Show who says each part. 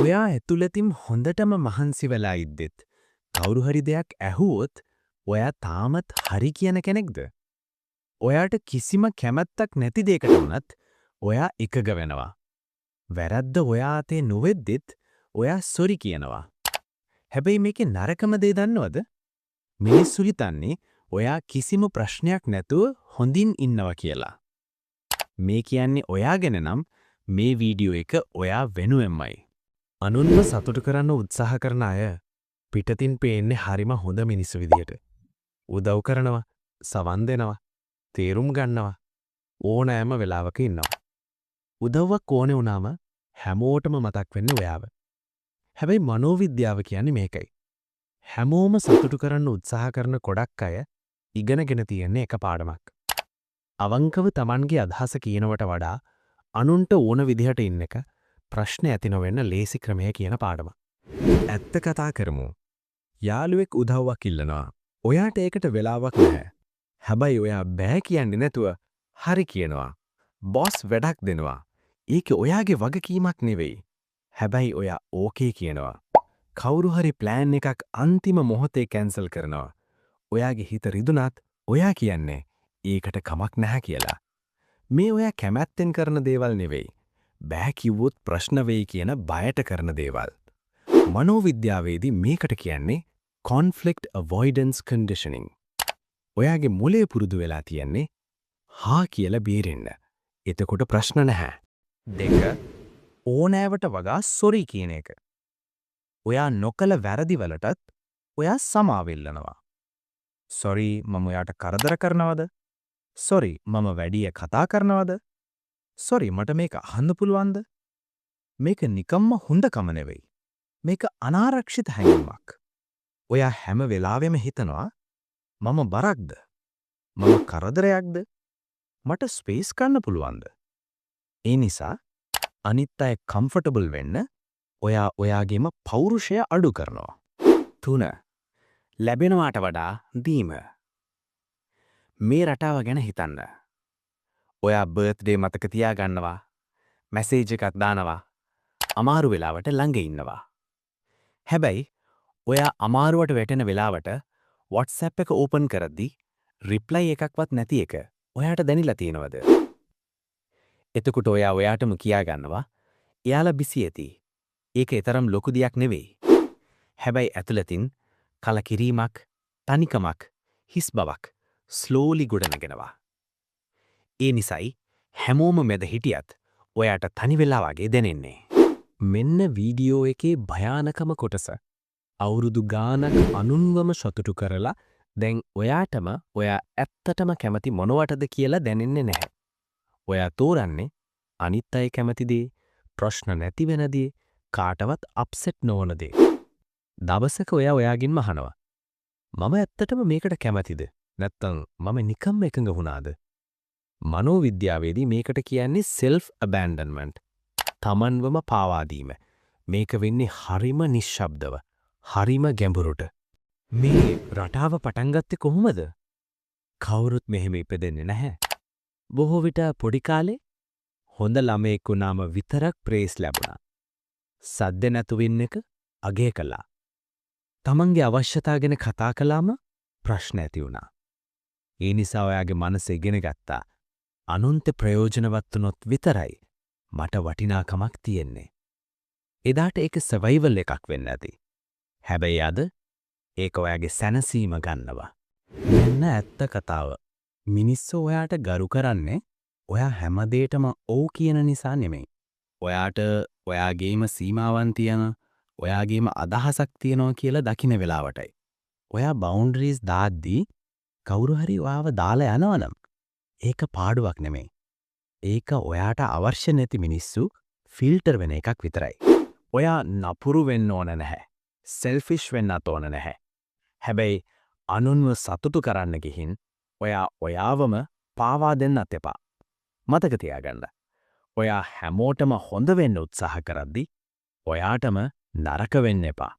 Speaker 1: ඔයා ඇතුළතින් හොඳටම මහන්සි වෙලා ඉද්දිත් කවුරු හරි දෙයක් ඇහුවොත් ඔයා තාමත් හරි කියන කෙනෙක්ද? ඔයාට කිසිම කැමැත්තක් නැති දෙයකට වුණත් ඔයා එකඟ වෙනවා. වැරද්ද ඔයා අතේ නොවෙද්දිත් ඔයා සොරි කියනවා. හැබැයි මේකේ නරකම දේ දන්නවද? මිනිස්සු හිතන්නේ ඔයා කිසිම ප්‍රශ්නයක් නැතුව හොඳින් ඉන්නවා කියලා. මේ කියන්නේ ඔයා ගැන නම් මේ වීඩියෝ එක ඔයා වෙනුවෙන්මයි. අනුන්ව සතුටු කරන්න උත්සාහ කරන අය පිටතින් පේන්නේ හරිම හොඳ මිනිස්සු විදියට. උදව් කරනවා, සවන් දෙනවා, තේරුම් ගන්නවා. ඕනෑම වෙලාවක ඉන්නවා. උදව්වක් ඕනේ වුණාම හැමෝටම මතක් වෙන්නේ ඔයාව. හැබැයි මනෝවිද්‍යාව කියන්නේ මේකයි. හැමෝම සතුටු කරන්න උත්සාහ කරන ගොඩක් අය ඉගෙනගෙන තියෙන්නේ එක පාඩමක්. අවංකව තමන්ගේ අදහස කියනවට වඩා අනුන්ට ඕන විදිහට ඉන්න එක ප්‍රශ්න ඇති නොවෙන්න ලේසි ක්‍රමය කියන පාඩම. ඇත්ත කතා කරමු. යාළුවෙක් උදව්වක් ඉල්ලනවා. ඔයාට ඒකට වෙලාවක් නැහැ. හැබැයි ඔයා බෑ කියන්නේ නැතුව හරි කියනවා. බොස් වැඩක් දෙනවා. ඒක ඔයාගේ වගකීමක් නෙවෙයි. හැබැයි ඔයා ඕකේ කියනවා. කවුරු හරි ප්ලෑන් එකක් අන්තිම මොහොතේ කැන්සල් කරනවා. ඔයාගේ හිත රිදුනත් ඔයා කියන්නේ ඒකට කමක් නැහැ කියලා. මේ ඔයා කැමැත්තෙන් කරන දේවල් නෙවෙයි. බෑ කිව්වොත් ප්‍රශ්න වෙයි කියන බයට කරන දේවල්. මනෝවිද්‍යාවේදී මේකට කියන්නේ conflict avoidance conditioning. ඔයාගේ මොලේ පුරුදු වෙලා තියන්නේ හා කියලා බේරෙන්න. එතකොට ප්‍රශ්න නැහැ. දෙක, ඕනෑවට වඩා සොරි කියන එක. ඔයා නොකළ වැරදි වලටත් ඔයා සමාව ඉල්ලනවා. සොරි, මම ඔයාට කරදර කරනවද? සොරි, මම වැඩිය කතා කරනවද? සොරි, මට මේක අහන්න පුළුවන්ද? මේක නිකම්ම හොඳකම නෙවෙයි. මේක අනාරක්ෂිත හැඟීමක්. ඔයා හැම වෙලාවෙම හිතනවා, මම බරක්ද? මම කරදරයක්ද? මට ස්පේස් ගන්න පුළුවන්ද? ඒ නිසා අනිත් අය කම්ෆර්ටබල් වෙන්න ඔයා ඔයාගේම පෞරුෂය අඩු කරනවා. තුන, ලැබෙනවාට වඩා දීම. මේ රටාව ගැන හිතන්න. ඔයා බර්ත්ඩේ මතක තියාගන්නවා. මැසේජ් එකක් දානවා. අමාරු වෙලාවට ළඟ ඉන්නවා. හැබැයි ඔයා අමාරුවට වැටෙන වෙලාවට WhatsApp එක ඕපන් කරද්දි රිප්ලයි එකක්වත් නැති එක ඔයාට දැනිලා තියෙනවද? එතකොට ඔයා ඔයාටම කියා ගන්නවා, එයාලා බිසි ඇති. ඒක ඒතරම් ලොකු දෙයක් නෙවෙයි. හැබැයි ඇතුළතින් කලකිරීමක්, තනිකමක්, හිස් බවක් ස්ලෝලි ගොඩනගෙනවා. ඒ නිසයි හැමෝම මැද හිටියත් ඔයාට තනි වෙලා වගේ දැනෙන්නේ. මෙන්න වීඩියෝ එකේ භයානකම කොටස. අවුරුදු ගානක් අනුන්වම සතුටු කරලා දැන් ඔයාටම ඔයා ඇත්තටම කැමති මොනවටද කියලා දැනෙන්නේ නැහැ. ඔයා තෝරන්නේ අනිත් අය කැමති දේ, ප්‍රශ්න නැති වෙන දේ, කාටවත් අප්සෙට් නොවන දේ. දවසක ඔයා ඔයාගෙන්ම අහනවා, මම ඇත්තටම මේකට කැමතිද? නැත්තම් මම නිකම්ම එකඟ වුණාද? මනෝවිද්‍යාවේදී මේකට කියන්නේ self abandonment. තමන්වම පාවා දීම. මේක වෙන්නේ හරිම නිශ්ශබ්දව, හරිම ගැඹුරට. මේ රටාව පටන් ගත්තේ කොහොමද? කවුරුත් මෙහෙම ඉපදෙන්නේ නැහැ. බොහෝ විට පොඩි කාලේ හොඳ ළමයෙක් වුණාම විතරක් ප්‍රේස් ලැබුණා. සද්ද නැතුව ඉන්න එක අගය කළා. තමන්ගේ අවශ්‍යතා ගැන කතා කළාම ප්‍රශ්න ඇති වුණා. ඒ නිසා ඔයාගේ මනස ඉගෙන ගත්තා, අනුන්ට ප්‍රයෝජනවත් වුණොත් විතරයි මට වටිනාකමක් තියෙන්නේ. එදාට ඒක සර්වයිවල් එකක් වෙන්න ඇති. හැබැයි අද ඒක ඔයාගේ සැනසීම ගන්නවා. මෙන්න ඇත්ත කතාව. මිනිස්සු ඔයාට ගරු කරන්නේ ඔයා හැම දෙයකටම ඔව් කියන නිසා නෙමෙයි. ඔයාට ඔයාගේම සීමාවන් තියෙන, ඔයාගේම අදහසක් තියෙනවා කියලා දකින වෙලාවටයි. ඔයා බවුන්ඩරීස් දාද්දී කවුරු හරි ඔයාව දාලා යනවනම් ඒක පාඩුවක් නෙමෙයි. ඒක ඔයාට අවශ්‍ය නැති මිනිස්සු ෆිල්ටර් වෙන එකක් විතරයි. ඔයා නපුරු වෙන්න ඕන නැහැ. සෙල්ෆිෂ් වෙන්නත් ඕන නැහැ. හැබැයි අනුන්ව සතුටු කරන්න ගිහින් ඔයා ඔයාවම පාවා දෙන්නත් එපා. මතක තියාගන්න. ඔයා හැමෝටම හොඳ වෙන්න උත්සාහ කරද්දි ඔයාටම නරක වෙන්න එපා.